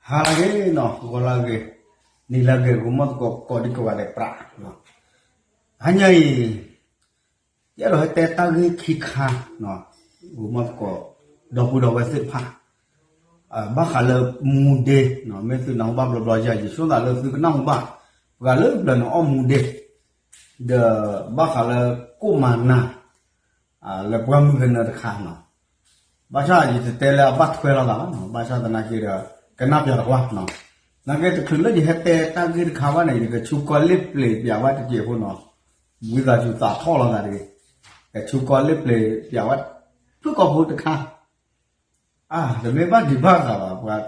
ဟါလၢအဂ့ၤနီၤ ဂီၤလၢအဂ့ၤ နံၤလၢအဂ့ၤ ဂီၤမီၢ်သကိးကိးဒံကိးဂၤဒဲးပြး, ဟါညါအံၤ ယအဲၣ်ဒိးဟဲတဲတၢ်ဂ့ၢ်ခံခါ, ဂီၤမီၢ်သကိး ဒီပုၢ်ဒီဝဲၢ်သ့ၣ်တဖၣ် ဘၣ်ဃးလၢမူဒ့, မ့ၢ်သုနၢ်ဟူဘၣ်ဘျီဘျီယၤ ယဆိသးလၢသုကနၢ်ဟူဘၣ်, ပှၤလၢပျၢၤန့ၣ်အီၣ်မူဒ့, ဒီးဘၣ်ဃးလၢကိၣ်မၤနၤ လၢပှၢ်မုၢ်ကနၢတခါနီၤ, ဘၣ်ဆၣ်ယတတဲလၢအဘၣ်ထွဲလိာ်သးဘၣ်နီၤ, ဘၣ်ဆၣ်သနာ်က့ဒီး ကနၣ်ပျးတကွၢ်နီၤ, သနာ်က့တချုးလၢယဟဲတဲတၢ်ဂ့ၢ်တခါဘၣ်န့ၣ် ယကဆူကီလ့ၣ်ပျ့ၤပျးဝဲတက့ၢ်အဃိနီၤ, ဝံသးစူၤသးထီၣ်လိာ်သးတဂ့ၤ, ကဆူကီလ့ၣ်ပျ့ၤပျးဝဲ ဖုၣ်ကိာ်ဖိတခါ, အါ တမ့ၢ်ဘၣ်ဒံးဘၣ်ဂၤဘၣ် ပှၤ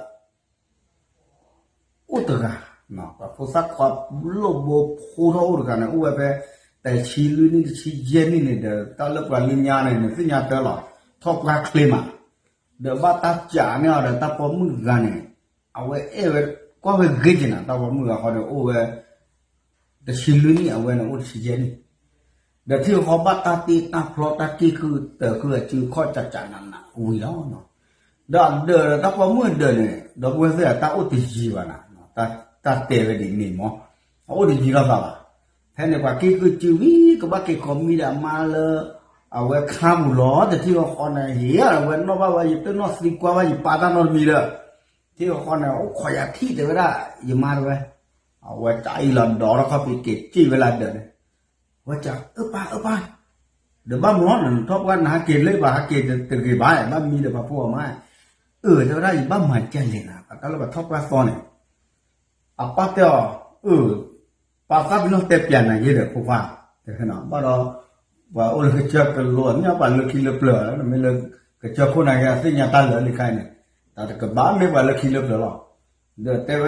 အိၣ်တဂၤ, ပှၤဖိသၣ်ခွါလိၣ်ဘိဖိထီၣ်အိၣ်တဂၤန့ၣ် အိၣ်ဝဲဖဲ တဆံလွံၢ်နံၣ်တဆံယဲၢ်နံၣ်န့ၣ်ဒီး တၢ်လၢပှၤလၢညါန့ၣ် နသ့ၣ်ညါတၢ်လီၤ, ထီၣ်ပှၢ်ချ့မး, ဒီးဘၣ်တၢ်စးန့ၢ်အီၤဒီးတၢ်ပိာ်မုၣ်တဂၤန့ၣ်, အဝဲအဲၣ်ဝဲ ကွၢ်ဝဲဂ့ၤက့ၤနၤ တၢ်ပိာ်မုၣ်ဂၤဃီဒီးအိၣ်ဝဲ တဆံလွံၢ်နံၣ် အဝဲန့ၣ်အိၣ်တဆံယဲၢ်နံၣ်, ဒီးထံၣ်ဃီဘၣ်တၢ်တ့တၢ်ဖျီတၢ်က့ၢ်ကုၢ်တၢ်ခုအစုခီၣ်ကၠးကၠးနးနးဝံၤလီၤ, ဒီးအဒၢးဒီးတၢ်ပိာ်မုၣ်အဒၢးန့ၣ် ဒီပုၢ်ဝဲၢ်သ့ၣ် တၢ်အိၣ်တယံၤဘၣ်နၤ, တၢ်တဲဝဲဒ်န့ၣ်မး, အအိၣ်တယံၤလိာ်သးဘၣ်, ဖဲန့ၣ်ပှၤက့ၢ်ကုၢ်စုဝံၤ ကဘၣ်က့ၤကိးမံၤဒီးအမါလၢ အဝဲခါပူၤလီၤ, တထံၣ်ဃီဃီန့ၣ် ဟ့ၣ်အဝဲနီၣ်ဘၣ်ဝဲ ယတနီၣ်သံကွၢ်ဘၣ် ယပာ်တၢ်နီတမံၤဒီး, ထံၣ်ဃီဃီန့ၣ် အိၣ်ခိးယၤထံၣ်တဲဝဲဒၣ် ယမါတဲဝဲ, အဝဲတၢ်အံၤလီၤဒီးထီၣ်ခီၣ်ဖံးက့ၤစံၣ်ဝဲလၢဒၢးန့ၣ်, ဝဲကၢ်အၢပၢ်အၢပၢ်, ဒီးဘၣ်မနုၤနထီၣ်ပှၢ် နဟးက့ၤလၢပှၤဟးက့ၤတဂ့ၤဘၣ် ဘၣ်မံဒီးပှၤဖိအမါ, အၢ တဲဝဲဒၣ် ယဘၣ်မၤဒ်လဲၣ်နၤ ပှၤတၢ်လၢပှၤထီၣ်ပှၢ်သီန့ၣ်, အပၢ်တဲအီၤ, အၢ ပှၤသးပ့ၤနီၣ်တဲပျးနၤယဲဒီးဖိခွါ, ဘၣ်ဒီး ပှၤအိၣ်လၢကစၢၢ်ကလိ မ့ၢ်ပှၤလၢခံလၢပျၢၤ မ့ၢ်လၢကစၢၢ်ခိၣ်နၤက့ အသ့ၣ်ညါတၢ်လၢာ်လံခါအံၤန့ၣ်, တၢ်တကဘၣ်မ့ၢ်ပှၤလၢခံလၢပျၢၤလီၤ, ဒီးတဲဝဲဒၣ် ဘၣ်မၤယၢ်လီၤ တဘျီဃီန့ၣ်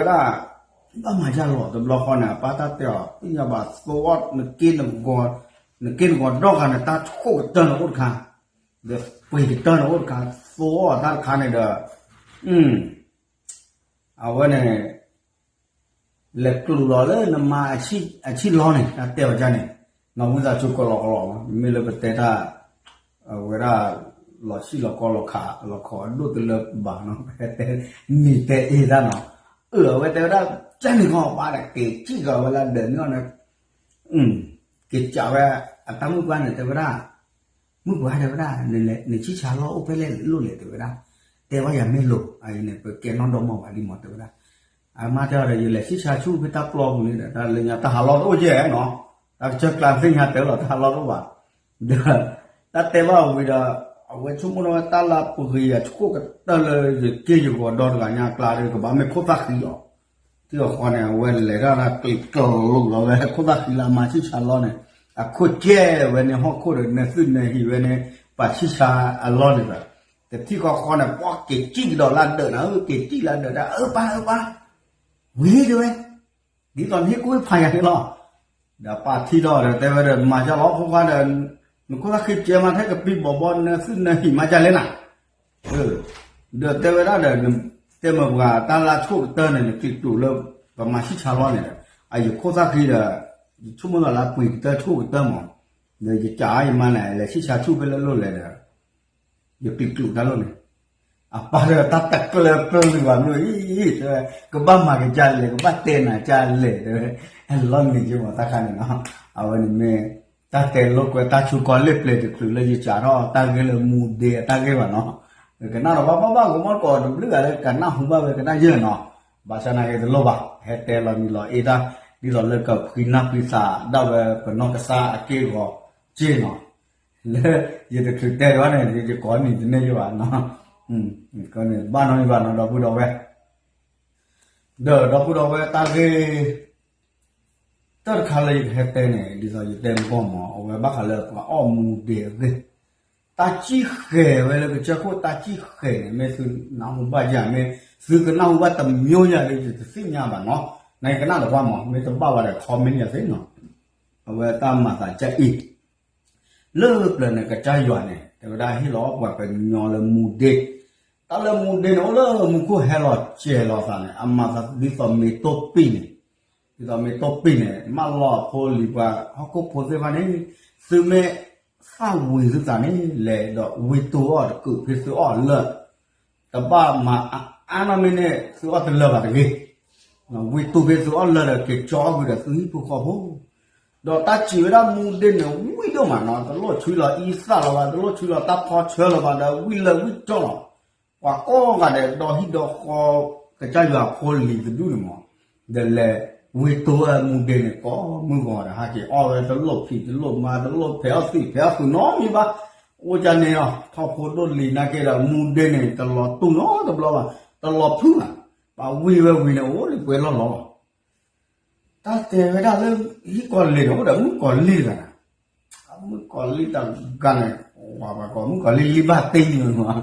အပၢ်တၢ်တဲအီၤ သ့ၣ်ညါဘၣ်သိအီၣ် နက့ၢ်နဂီၤဒီဂၤန့ၣ် တၢ်ဆိၣ်ကတၢၢ်န့ၣ်အိၣ်တခါ, ဒီးပှ့ၤကတၢၢ်န့ၣ်အိၣ်တခါ သိအီၣ်တၢ်တခါန့ၣ်ဒီး အဝဲန့ၣ် လဲၤကျိးလီၤလၢနမါအဆံၣ်လီၤန့ၣ် တၢ်တဲအီၤဒ်န့ၣ်, နီၢ်ဝံသးစူၤကိးလီၤကလီၤမး မ့ၢ်လၢပတဲတၢ် အဝဲဒၣ် လီၤဆံၣ်လီၤကီလီၤခး လီၤခီဒိၣ်တလၢဘၣ်နီၤ ပဟဲတဲနံၤတဲအ့ၣ်တၢ်နီၤ, အၢ အဝဲတဲဝဲဒၣ် ကန့ၣ်ခီပၤဒီး က့ၤစံၣ်ကီးဝဲလၢဒၢးန့ၣ်အီၤန့ၣ် က့ၤစံၣ်ဝဲ အတၢ်မုၣ်ပှၢ်န့ၣ် တဲဝဲဒၣ် မုၣ်ပှၢ်တဲဝဲဒၣ် နဆံၣ်ဆါလီၢ်အိၣ်ဖဲလဲၣ်လိၣ်လဲၣ် တဲဝဲဒၣ်, တဲဝဲယၤမ့ၢ်လိၤ အအံၤန့ၣ် ပကဲနီၣ်ဒီမါဝၤလံမး တဲဝဲဒၣ်, အမါတဲအီၤဒီး ယလဲၤဆံၣ်ဆါဆူၣ်ဖဲတၢ်ပျီပူၤန့ၣ်ဒီး တၢ်လၢညါတၢ်ဟးလီၢ်တအိၣ်ကဲၣ်နီၤ, တၢ်ကစၢၢ်ကျါသ့ၣ်ညါတၢ်လီၤ တၢ်ဟးလီၢ်တအိၣ်ဘၣ်, ဒီး တၢ်တဲဘၣ်ဝံၤဒီး အဝဲဆိကမိၣ်ထီၣ်ဝဲတၢ်လၢပဂ့ၤယၤဆိၣ်ကတၢၢ်လၢယက့ၢ်ယဂီၤဒီတဂၤညါအကျါဒီး ကဘၣ်မ့ၢ်ခိၣ်သၣ်ဃံလီၤ ထံၣ်ဃီဃီန့ၣ် အဝဲလဲၤထီၣ်တၢ်ကျံးကျိၤလီၤဝဲ ခိၣ်သၣ်ဃံလၢအမါဆံၣ်ဆါလီၢ်န့ၣ်, အခိၣ်ကဲဝဲန့ၣ်ဟီၣ်ခိၣ်ဒီး နသုနဟံးဝဲန့ၣ် ပှၤဆံၣ်ဆါအလီၢ်န့ၣ်ဒီး, တထံၣ်ဃီဃီန့ၣ် ပှၤက့ၤစံၣ်ကဒီးလၢဒၢးန့ၣ် က့ၤစံၣ်လၢဒၢးဒၣ် အၢပၢ်အၢပၢ်, ဝံၤတဲဝဲ ဒ်သိးနဟ့ၣ်ကူၣ်ဟ့ၣ်ဖးယၤန့ၣ်လီၤ. ဒီးပာ်ထံၣ်ထီၣ်ဒီးတဲဝဲဒီး မၤကၢ်လီၤဖိခွါဒီး နခိၣ်သၣ်ဃံကဲမးထဲကပံဘီဘီ နသုနဟံးမၤကၢ်လဲၣ်နၤ, ဒီးတဲဝဲဒၣ်ဒီး တဲမ့ၢ်ပှၤတၢ်လၢဆိၣ်ကတၢၢ်န့ၣ် နကျံးတူာ်လၢ ပမၤဆံၣ်ဆါလီၢ်န့ၣ်ဒီး အယခိၣ်သၣ်ဃံဒီး ယဆိကမိၣ်သးလၢပှ့ၤကတၢၢ်ဆိၣ်ကတၢၢ်မး, ဒီးယကးယမါန့ၣ် လဲၤဆံၣ်ဆါဆူၣ်ဖဲလဲၣ်လိၣ်လဲၣ်ဒီး ယကျံးကျိာ်တၢ်လီၢ်န့ၣ်, အပၢ်ဒီးတၢ်တကျၢၤပျုၢ်ဘၣ်မ့ၢ်အံၤ, တဲဝဲ ကဘၣ်မၤကကၢ်လဲၣ် ကဘၣ်တဲနၤကၢ်လဲၣ် တဲဝဲ, လီၢ်န့ၣ်က့မးတၢ်ခါန့ၣ်နီၤ, အဝဲန့ၣ်မ့ၢ် တၢ်တဲလိာ်ကွဲတၢ်ဆူကီလ့ၣ်ပျဲၤတချုးလၢယစးထီၣ်တၢ်ဂ့ၢ်လၢမူဒ့အတၢ်ဂ့ၢ်ဘၣ်နီၤ, ကနၣ်ဒီးဘၣ်ဘၣ်ဘၣ် ကမီၣ်ကိးတဘျုးဂၤလၢကနၢ်ဟူဘၣ်ဝဲကနၣ်ယဲၢ်နီၤ, ဘၣ်ဆၣ်နာ်က့တလိၣ်ဘၣ် ဟဲတဲလီၤနံၤလီၤအ့တၢ် ဒ်သိးလၢကဖှံနၢ်ဖှံသးဒၣ်ဝဲပနီၢ်ကစၢ်အက့ၢ်အဂီၤစ့ၢ်နီၤ လၢယတချုးတဲဒံးဘၣ်န့ၣ် ယကိးနံၤတန့ၢ်ယဘၣ်နီၤ, ဘၣ်နီတမံၤဘၣ်နီၤ ဒီပုၢ်ဒီဝဲၢ်, ဒီးဒီပုၢ်ဒီဝဲၢ်တၢ်ဂ့ၢ် တၢ်တခါလၢယကဟဲတဲန့ၣ် ဒ်သိးယတဲမ့ၢ်ကီၢ်မး အဝဲဘၣ်ဃးလၢပှၤအီၣ်မူဒ့အဂ့ၢ်, တၢ်စံၣ်ဃဲၤဝဲလၢကစၢၢ်ခိၣ် တၢ်စံၣ်ဃဲၤန့ၣ် မ့ၢ်သုနၢ်ဟူဘၣ်ယၤ မ့ၢ်သုကနၢ်ဟူဘၣ်တမံၤယၤဒီး ယတသ့ၣ်ညါဘၣ်နီၤ, နကနၣ်တကွၢ်မး မ့ၢ်တဘၣ်ဝဲဒီး comment ယၤသ့နီၤ, အဝဲတၢ်မၤသးကအံၤ လၢပျၢၤန့ၣ် ကစၢ်ယွၤန့ၣ် တဲဝဲဒၣ်ဟ့ၣ်လီၤပှၤကညီလၢမူဒ့, တၢ်လၢမူဒ့န့ၣ် အိၣ်လၢမူခိၣ်ဟဲလီၤစဲၤလီၤသးန့ၣ် အမၤသးဒ်သိးမ့ၢ်တိၢ်ပံၢ်န့ၣ်, ဒ်သိးမ့ၢ်တိၢ်ပံၢ်န့ၣ် မၢလီၤအဖိလံၤပှၤဟီၣ်ခိၣ်ဖိသ့ၣ်တဖၣ်န့ၣ်, သုမ့ၢ်သၣ်ဝံၤသုသးန့ၣ် လဲၤဒီးဝံတိၤအီၣ်တကုးဖဲသုအီၣ်လၢာ်, တၢ် တဘၣ်မၤအါအါနီၢ်မ့ၢ်န့ၣ် သုအီၣ်တလၢာ်ဘၣ်တဂ့ၤ. ဝံတူၢ်ဖဲသုအီၣ်လၢာ်ဒီး က့ၤကၠီအီၣ်ကွံာ်ဒီးသုဟံၣ်ဖိဃီဖိ ဒီးတၢ်စံးဝဲဒၣ်မူဒ့န့ၣ် ဝံၣ်ဒိၣ်မးနီၤ, တလိၣ်ဆှံလီၤအံသၣ်လၢၤဘၣ်, တလိၣ်ဆှံလီၤတၢ်ဖီဆၢလၢၤဘၣ်ဒီး ဝံၣ်လၢာ်ဝံၣ်ကၠီလီၤ. ပှၤကိးဂၤဒဲးဒီဟံၣ်ဒီဃီ ကစၢ်ယွၤဖိလံၤတဒူၣ်န့ၣ်မး, ဒီးလဲၤဝံတူၢ်ဝဲမူဒ့န့ၣ် ကိးမုၢ်ဂီၤဒီး ဟဲက့ၤအီၣ်ဝဲတလိၣ်ဖံးတလိၣ်မၤ တလိၣ်ဖဲးအီၣ်သံးဖဲးအီၣ်ဃုာ်နီတမံၤဘၣ်. အိၣ်ကန့ၣ်အီၤ ထီၣ်ဖိဒိၣ်လံၤနာ်က့ဒီး မူဒ့န့ၣ် တလီၤတူၢ်နီတဘျီဘၣ်, တလီၤဖုးဘၣ်. ပှၤဝံဝဲဝံၤန့ၣ် အိၣ်လၢပှဲၤလီၢ်လီၤ. တၢ်တဲဝဲဒၣ်လၢ ဟံၣ်ကီၤလ့ၤန့ၣ် အိၣ်ဒီးမုၣ်ကီၤလံၢ်တဂၤန့ၣ်, မုၣ်ကီၤလံၢ်တဂၤန့ၣ် ပှၤကိးမုၣ်ကီၤလံၢ်လံၢ်ဘၣ်တ့ၢ်န့ၣ်မး,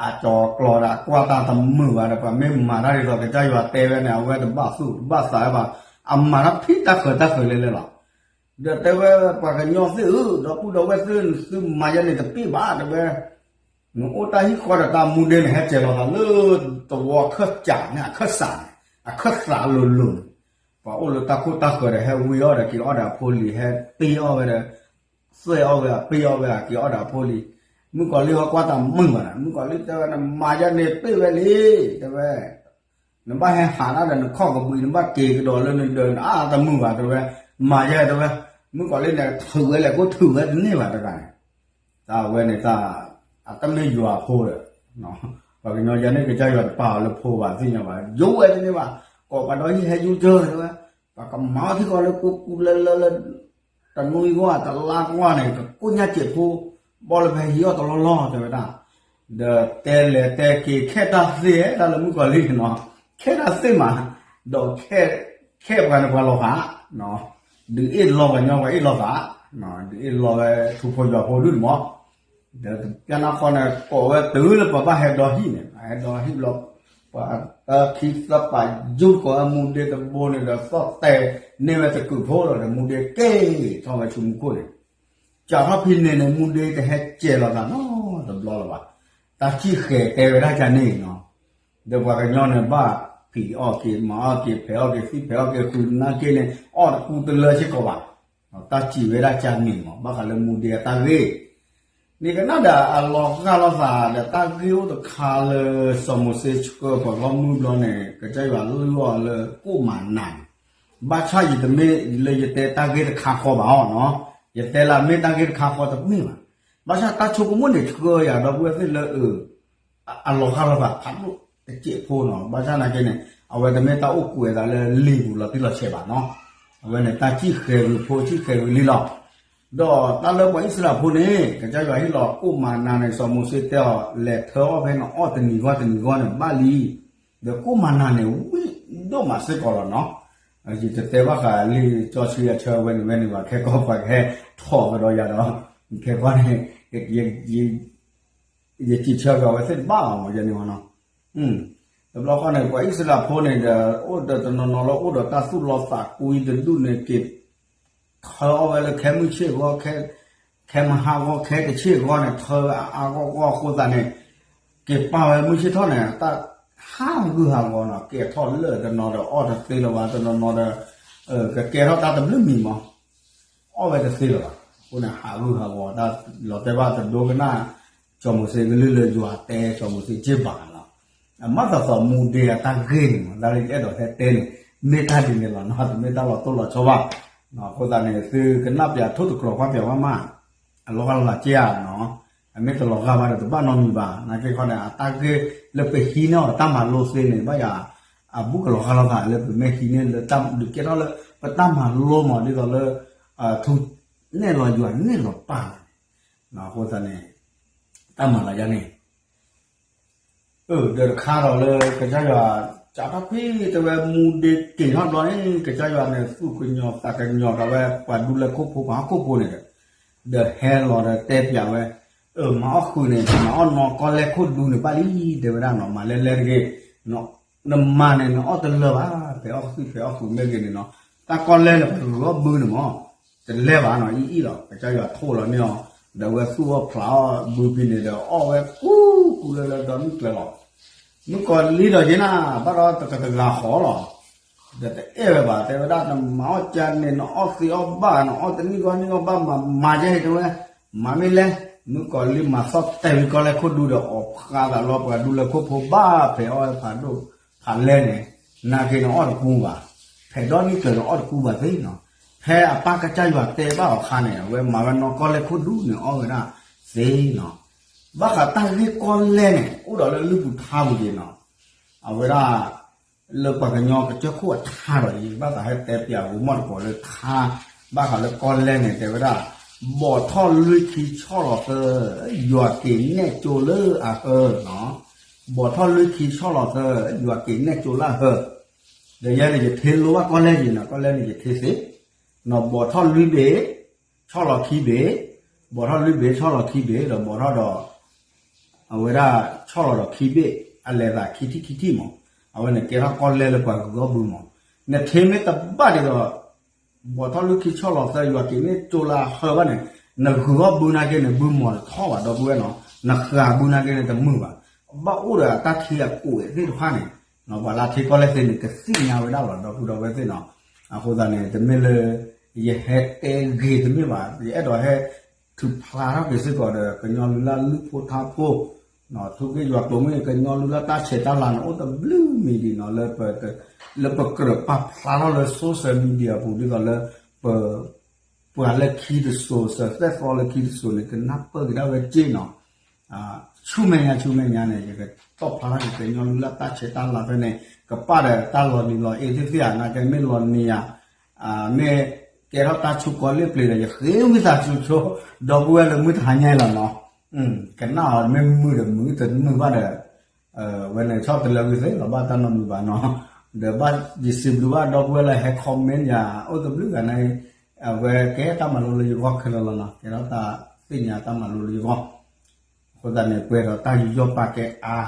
အကၠီၤကျီၤဒီးကွၢ်တၢ်တမုာ်ဘၣ်ဒီး ပှၤမ့ၢ်မၤတၢ်ဒ်သိးကစၢ်ယွၤတဲဝဲန့ၣ် အဝဲတဘၣ်သူၣ်တဘၣ်သးဘၣ်, အမၤတၢ်ဖံးတၢ်ဃၢၤတၢ်ဃၢၤလဲၣ်လဲၣ်လီၤ. ဒီးတဲဝဲပှၤကညီသ့ၣ်ဧၢ, ဒီပုၢ်ဒီဝဲၢ်သ့ၣ် သုမၤယဲန့ၣ်တပ့ၢ်ဘၣ် တဲဝဲ နအိၣ်တၢ်ဟံၣ်ဃီဒီးတၢ်မူဒ့န့ၣ် ဟဲစဲးလီၤသးလၢသဝီခၢၣ်စးန့ၣ် အခၢၣ်စးန့ၣ် အခၢၣ်စးလိၤလိၤန့ၣ်, ပှၤအိၣ်လၢတၢ်ခိၣ်တၢ်ဃၢၤဒီး ဟဲဝံအီၣ်ဒီးက့ၤအီၣ်ဒီးအဖိလံၤ ဟဲတ့အီၣ်ဝဲဒီး သဲအီၣ်ဝဲ ပ့အီၣ်ဝဲ က့ၤအီၣ်ဒီးအဖိလံၤ, မုၣ်ကီၤလံၢ်ဟီကွၢ်တၢ်မုာ်ဘၣ်န့ၣ် မုၣ်ကီၤလံၢ်တဲဝဲ နမၤယဲန့ၣ်တပ့ၢ်ဝဲလံ တဲဝဲ နဘၣ်ဟဲဟးဒၣ်ဒီးနခီၣ်ကဘှံး နဘၣ်က့ၤကဒီးလၢနဒၢး နအါတမုာ်ဘၣ် တဲဝဲ, မၤယဲတဲဝဲ, မုၣ်ကီၤလံၢ်န့ၣ် ထုးဝဲလဲၣ် ကိးထုးဝဲတန့ၢ်ဘၣ်တဂၤန့ၣ်, တၢ်ဝဲန့ၣ်တၢ် အတမ့ၢ်ယွၤဖိဒီး ပှၤကညီယဲန့ၣ် ကစၢ်ယွၤတပာ်အီၤလၢဖိဘၣ် သ့ၣ်ညါဘၣ် ယိဝဲတန့ၢ်ဘၣ်, ကိးပှၤဒီဟံၣ်ဟဲယူကၢတဲဝဲ, ပှၤကမၤအီၣ်ထံကီၢ်လၢကူကူလၢလၢလၢ တနွံဂီၢ် တလါကွၢ်န့ၣ် ကကိၣ်ညါစဲးဖိ ဘီလၢဖဲဟံးအီၣ်တလီၢ်လီၢ် တဲဝဲဒၣ်, ဒီးတဲလဲၤတဲက့ၤ ခဲတၢ်သ့ၣ်တၢ်လၢမုၣ်ကီၤလံၢ်န့ၣ်နီၤ, ခဲတၢ်သ့ၣ်မး, ဒီးခဲပှၤန့ၣ်ပှၤလီၤသး, ဒုးအ့ၣ်လီၤပှၤညီပှၤအ့ၣ်လီၤသး, ဒုးအ့ၣ်လီၤဝဲထူဖိယွၤဖိဒုၣ်န့ၣ်မး, ဒီးပျၢ်နါဃီန့ၣ် ကိးဝဲတုၤလၢပှၤဘၣ်ဟဲဒီဟံၣ်န့ၣ် ဟဲဒီဟံၣ်ဘျီ ပှၤတၢ်ခံသၢပာ်ယူၢ်ကိးဝဲမူဒ့တဘိန့ၣ်ဒီး သီၣ်တဲာ်န့ၢ်ဝဲတကုးဖိလီၤဒီး မူဒ့က့ၤထီၣ်ဝဲဆူမူခိၣ်န့ၣ်, စးထီၣ်ဖဲန့ၣ်န့ၣ် မူဒ့တဟဲစဲးလီၤသးနီတဘျီလၢၤဘၣ်, တၢ်စံၣ်ဃဲၤတဲဝဲဒၣ်ကန့ၣ်နီၤ, ဒီးပှၤကညီန့ၣ်ဘၣ်ဖံးအီၣ်က့ၤ မၤအီၣ်က့ၤ ဖဲးအီၣ်က့ၤ သံၣ်ဖဲးအီၣ်က့ၤ ဃုာ်နာ်က့န့ၣ် အီၣ်တကူတလၢစ့ၢ်ကီးဘၣ်, တၢ်စံးဝဲဒၣ်ကန့ၣ်မး ဘၣ်ဃးလၢမူဒ့အတၢ်ဂ့ၢ် န့ၣ်ကနၣ်ဒီးအလီၤဂာ်လိာ်သးဒီးတၢ်ဂ့ၢ်အိၣ်တခါလၢ စီၤမိၤၡ့ဆှၢပှၤဂီၢ်မုၢ်ဘျီန့ၣ် ကစၢ်ယွၤလုၢ်အီၤလၢကိၣ်မၤနၤန့ၣ်, ဘၣ်ဆၣ်ယတမ့ၢ်လၢယတဲတၢ်ဂ့ၢ်တခါဃီဘၣ်အီၤနီၤ, ယတဲလၢမ့ၢ်တၢ်ဂ့ၢ်တခါဃီတမ့ၢ်ဘၣ်, ဘၣ်ဆၣ်တၢ်ဆိကမိၣ်န့ၣ်ဆှၢယၤဒီပုၢ်ဝဲၢ်သ့ၣ်လၢ အလီၤဂာ်လိာ်သးဖးဒိၣ်တစဲးဖိနီၤ, ဘၣ်ဆၣ်နာ်က့န့ၣ် အဝဲတမ့ၢ်တၢ်အိၣ်ကွဲးအသးလၢလံာ်ပူၤလီၤတံၢ်လီၤဆဲးဘၣ်နီၤ, အဝဲန့ၣ်တၢ်စံၣ်ဃဲၤဂုၤဖိ စံၣ်ဃဲၤဂုၤလံလီၤ. ဒီးတၢ်လၢပှၤအံၣ်စရ့လးဖိန့ၣ် ကစၢ်ယွၤဟ့ၣ်လီၤကိၣ်မၤနၤန့ၣ် စီၤမိၤၡ့တဲအီၤ လဲၤထၢအီၣ်ဖဲနအီၣ်တနံၤဂီၢ်တနံၤဂီၢ်န့ၣ်ဘၣ်လံ, ဒီးကိၣ်မၤနၤန့ၣ် ဝံၣ်ဒိၣ်မးစ့ၢ်ကီးလီၤနီၤ, ယတတဲဘၣ်ဃးလံာ်စီဆှံအဆၢဝဲန့ၣ်ဝဲန့ၣ်ဘၣ် ခဲကီၢ်ပှၤကဟဲထီၣ်ကဒီးယၤဒီး ခဲကီၢ်န့ၣ် ယစံးဆၢက့ၤအဝဲသ့ၣ်တဘၣ်ဘၣ်မး ယဲန့ၣ်မးနီၤ, တဘျီဃီန့ၣ် ပှၤအံၣ်စရ့လးဖိန့ၣ်ဒီး အိၣ်ဒီးတနီၤနီၤလၢအိၣ်ဒီးတၢ်သူၣ်လီၤသးကွံတဒူၣ်န့ၣ် က့ၤထၢအီၣ်ဝဲလၢခဲမုၢ်ဆ့ၣ်ဂီၢ် ခဲမဟါဂီၢ် ခဲတဆ့ၣ်ဂီၢ်န့ၣ် ထၢဝဲအါအါဂီၢ်ဂီၢ်အဃိသတးန့ၣ် က့ၤပာ်ဝဲမုၢ်ဆ့ၣ်ထီၣ်န့ၣ် တၢ်ဟးဂူာ်ဟးဂီၤနီၤ ကဲထီၣ်လၢာ်တနီၤဒီးအီၣ်တသ့လၢၤဘၣ် တနီၤနီၤဒီး ကကဲထီၣ်တၢ်တဘျုးမံၤမး အီၣ်ဝဲတသ့လၢၤဘၣ် အဃိန့ၣ် ဟးဂူာ်ဟးဂီၤတၢ်လီၤတဲာ်ဘၣ်တဒိကနၣ် စီၤမိၤၡ့ကလုၢ်လၢယွၤတဲစီၤမိၤၡ့က့ၢ်ဘၣ်လီၤ. အမ့ၢ်သးသီမူဒ့အတၢ်ဂ့ၢ်န့ၣ်မး တၢ်လၢယအဲၣ်ဒိးဟဲတဲန့ၣ် မ့ၢ်တၢ်ဒ်န့ၣ်လီၤနီၤ တမ့ၢ်တၢ်လီၤတိၢ်လီၤဆီဘၣ်. အဃိသတးန့ၣ် သုကနၣ်ပၠးထိၣ်သတြီၤကွၢ်ပၠးဝဲမး အလီၤဂာ်လိာ်သးက့ဧါနီၤ အမ့ၢ်တလီၤဂာ်ဘၣ်ဒီးတဘၣ်နီတမံၤဘၣ် နာ်က့ခီန့ၣ် အတၢ်ဂ့ၢ်လၢပဟံးန့ၢ်အီၤတၢ်မၤလိသ့န့ၣ် ဘၣ်ယၤ အဘူးကလီၤဂာ်လိာ်သးလၢပမ့ၢ်ဟံးန့ၢ်လၢတၢ်ဒုးကဲထီၣ်လၢ ပတၢ်မၤလိမး ဒ်သိးလၢ ထူ နဲၣ်လီၤယွၤ နဲၣ်လီၤပၢ်လီၤန့ၣ် အဃိသတးန့ၣ် တၢ်မၤသးယါန့ၣ် အၢ ဒီးတခါဒီးလၢကစၢ်ယွၤ စးထီၣ်ဖဲတဲဝဲမူဒ့က့ၤထီၣ်ဘျီန့ၣ် ကစၢ်ယွၤန့ၣ် သူၣ်ကညီၤသးကညီၤက့ၤဝဲ ပှၤဒူလၢခိၣ်ဖိ ပှၤဟီၣ်ခိၣ်ဖိန့ၣ်ဒီး ဒီးဟဲလီၤဒီးတဲပၠးဝဲ အၢ မၤအီၣ်ဃုာ်န့ၣ် မၤအီၣ်နီၢ်ကီၢ်လဲၢ်ခိၣ်ဒူန့ၣ်ဘၣ်လံ တဲဝဲဒၣ်နီၤ မၤလဲၢ်လဲၢ်တဂ့ၤ နမၤန့ၣ် နအီၣ်တလၢာ်ဘၣ် ဖဲးအီၣ်ဃုာ်ဖဲးအီၣ်ဃုာ်မ့ၢ်ဂ့ၤန့ၣ်နီၤ တၢ်ကီၢ်လဲၢ်န့ၣ် ပှၤဂုၤအီၣ်ဘုန့ၣ်မး တလဲၤဘၣ်နီၤ အံၤအံၤလီၤ ကစၢ်ယွၤထိၣ်လီၤန့ၢ်အီၤ ဒီးဝဲသူၣ်အီၣ်ဖျးအီၣ်ဘုဖဲန့ၣ်ဒီး အီၣ်ဝဲကူကူလၢလၢဒီမုၢ်ကျဲလီၤ မုၣ်ကီၤလံၢ်ဒီးက့ၤနၤ ဘၣ်ဒီးတကတဂၤဃီလီၤ ဒီးတအဲၣ်ဝဲဘၣ် တဲဝဲဒၣ် နမၤအီၣ်ကန့ၣ် နအီၣ်သ့အီၣ်ဘၣ် နအီၣ်တနံၣ်ဂီၢ်နံၣ်ဂီၢ်ဘၣ်မး မၤယဲဟ့ၣ်တဲဝဲ မၤမ့ၢ်လဲၣ် မုၣ်ကီၤလံၢ်မၤသီၣ်တဲာ်ဝံၤကီၢ်လဲၢ်ခိၣ်ဒူဒီး အီၣ်ဖျါသးလီၤပှၤဒူလၢခိၣ်ဖိဘၣ်ဖဲအီၣ်ဖးဒိၣ်ဖးလဲၢ်န့ၣ်, နာ်က့န့ၣ်အီၣ်တကူဘၣ်, ဖဲဒီနံၣ်ကျၢၤန့ၣ်အီၣ်တကူဘၣ်သ့နီၤ, ဖဲအပၢ်ကစၢ်ယွၤတဲဘၣ်အီၤခါန့ၣ် အဝဲမၤဝဲနီၢ်ကီၢ်လဲၢ်ခိၣ်ဒူန့ၣ်အီၣ်ဝဲဒၣ်သ့နီၤ, ဘၣ်ဃးတၢ်ဂ့ၢ်ကီၢ်လဲၢ်န့ၣ် အိၣ်ဒီးလၢလုၢ်ပူၤထါပူၤက့ၤနီၤ, အဝဲဒၣ် လၢပှၤကညီကစၢၢ်ခိၣ်အထါဒီး ယဘၣ်သးဟဲတဲပၠးဂိၤမီၣ်တကိးလၢထါ, ဘၣ်ဃးလၢကီၢ်လဲၢ်န့ၣ် တဲဝဲဒၣ်, ဘီၣ်ထီၣ်လွံၢ်ခံဆီၣ်လီၤသၢ, ယွၤက့ၤနဲၣ်ကၠိလၢအဟၢနီၤ, ဘီၣ်ထီၣ်လွံၢ်ခံဆီၣ်လီၤသၢ, ယွၤက့ၤနဲၣ်ကၠိလၢအဟၢ, ဒီးယဲန့ၣ် ယထ့လိဘၣ်ကီၢ်လဲၢ်ယံၤနီၤ, ကီၢ်လဲၢ်န့ၣ်ယထ့သ့, နီၤ ဘီၣ်ထီၣ်လွံၢ်ဘ့ၣ်, ဆီၣ်လီၤခံဘ့ၣ်, ဘီၣ်ထီၣ်လွံၢ်ဘ့ၣ် ဆီၣ်လီၤခံဘ့ၣ် ဒီးဘီၣ်ထီၣ်ဒီး အဝဲဒၣ်ဆီၣ်လီၤဒီးခံဘ့ၣ် အလဲၤသးခံထံၣ်ခံထံၣ်မး, အဝဲန့ၣ်ကဲထီၣ်ကီၢ်လဲၢ်လၢပှၤဂုၤဂီၢ်ဘုမး, နထ့မ့ၢ်တဘၣ်ဒ်သိး ဘီၣ်ထီၣ်လွံၢ်ခံဆီၣ်လီၤသၢ ယွၤက့ၤနဲၣ်ကၠိလၢအဟၢဘၣ်န့ၣ်, နဂုၤဂီၢ်ဘုနာ်က့န့ၣ် ဘုမီၤတထီၣ်ဘၣ် ဒီပုၢ်ဝဲၢ်နီၤ, နဃာ်ဘုနာ်က့န့ၣ်တမုာ်ဘၣ်, ဘၣ်အိၣ်ဒီးအတၢ်ထံအကိးသ့ၣ်တဖၣ်န့ၣ်, ပှၤလၢထ့ကီၢ်လဲၢ်သ့န့ၣ် ကသ့ၣ်ညါဝဲဒၣ်လီၤ ဒီပုၢ်ဒီဝဲၢ်သ့ၣ်နီၤ, အဃိသတးန့ၣ် တမ့ၢ်လၢ ယဟဲတဲဂ့ၤတမ့ၢ်ဘၣ်, ယအဲၣ်ဒိးဟဲ ထုးဖျါထီၣ်က့ၤစ့ၢ်ကီးဒီး ကညီလုၢ်လၢ်လုၢ်ဖိထါဖိ, ထူက့ယွၤကျိၤမ့ၢ် ကညီလုၢ်လၢ်တၢ်ဆဲးတၢ်လၤန့ၣ် အိၣ်တဘျုးမံၤဒံးနီၤ လၢပကြၢးပာ်ဖျါထီၣ်လၢ social media အပူၤ ဒ်သိးလၢ ပ ပှၤလၢခံတစိၤ စၢၤသဲၣ်သီလၢခံတစိၤန့ၣ် ကနၢ်ပၢၢ်က့ၤဒၣ်ဝဲက့နီၤ, ဆူမဲာ်ညါဆူမဲာ်ညါန့ၣ် ယကတီၣ်ဖျါထီၣ်က့ၤ ကညီလုၢ်လၢ်တၢ်ဆဲးတၢ်လၤဖဲန့ၣ် ကပာ်ဒီးတၢ်လီၤနံၤလီၤအ့သ့ၣ်သ့ၣ်ဧါ နာ်က့မ့ၢ်လီၤနံၤဧါ, မ့ၢ်ကဲထီၣ်တၢ်ဆူကီးလ့ၣ်ပျ့ၤဒီး ယဃ့ဝံသးစူၤဆိ ဒီပုၢ်ဝဲၢ်လၢမုၢ်တဟါညါအံၤလီၤနီၤ, ကနၣ်အီၤမ့ၢ်မုာ်ဒီးမုာ် တမုာ်ဘၣ်ဒီး ဝဲန့ၣ်ဆီၣ်တလဲဝံသ့ၣ်လီၤ ဘၣ်တၢ်နီတမံၤဘၣ်နီၤ, ဒီးဘၣ်ယစံးဘျုးဘၣ်ဒီပုၢ်ဝဲၢ်လၢဟဲ comment ယၤ အိၣ်တဘျုးဂၤန့ၣ်, အဝဲကဲတၢ်မၤလိလၢယဂီၢ်ခဲလၢာ်လီၤနီၤ ကဲထီၣ်တၢ်သ့ၣ်ညါတၢ်မၤလိလၢယဂီၢ်, အဃိသတးန့ၣ် ပှဲၤဒီးတၢ်ယူးယီၣ်ပာ်ကဲအါ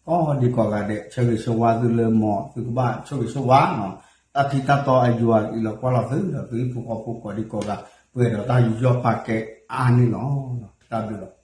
ကိးဒံကိးဂၤဒဲး ဆၢဂ့ၤဆၢဝါသုလၢမ့ၢ်သုကဘၣ်ဆိၣ်ဂ့ၤဆိၣ်ဝါနီၤ, တၢ်ထံတၢ်တီအယွၤအံၤလီၤကွၢ်လီၤသုဒီးသုဟံၣ်ဖိဃီဖိကိးဒံကိးဂၤ ပှဲၤဒီးတၢ်ယူးယီၣ်ပာ်ကဲအါန့ၣ်လီၤ, တၢ်ဘျုးလီၤ.